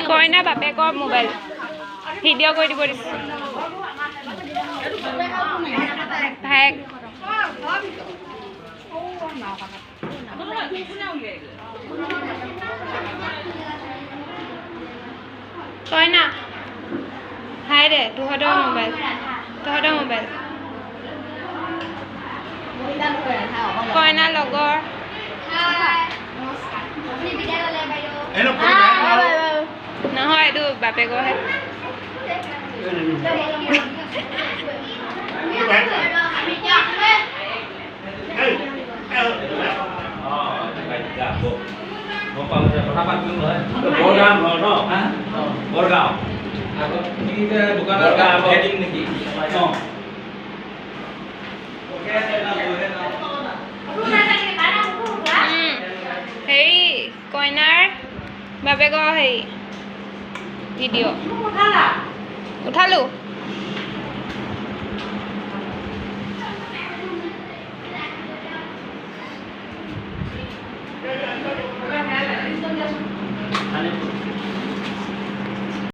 কইনা বাপেকৰ mobile video' কৰি দিব দিছে ভায়েক। কইনা হাই দে, তহঁতৰ মোবাইল, তহঁতৰ মোবাইল। কইনা লগৰ। নহয়, এইটো বাপেকৰহে। হেৰি কইনাৰ বাপেকৰ হেৰি ভিডিঅ' উঠালো।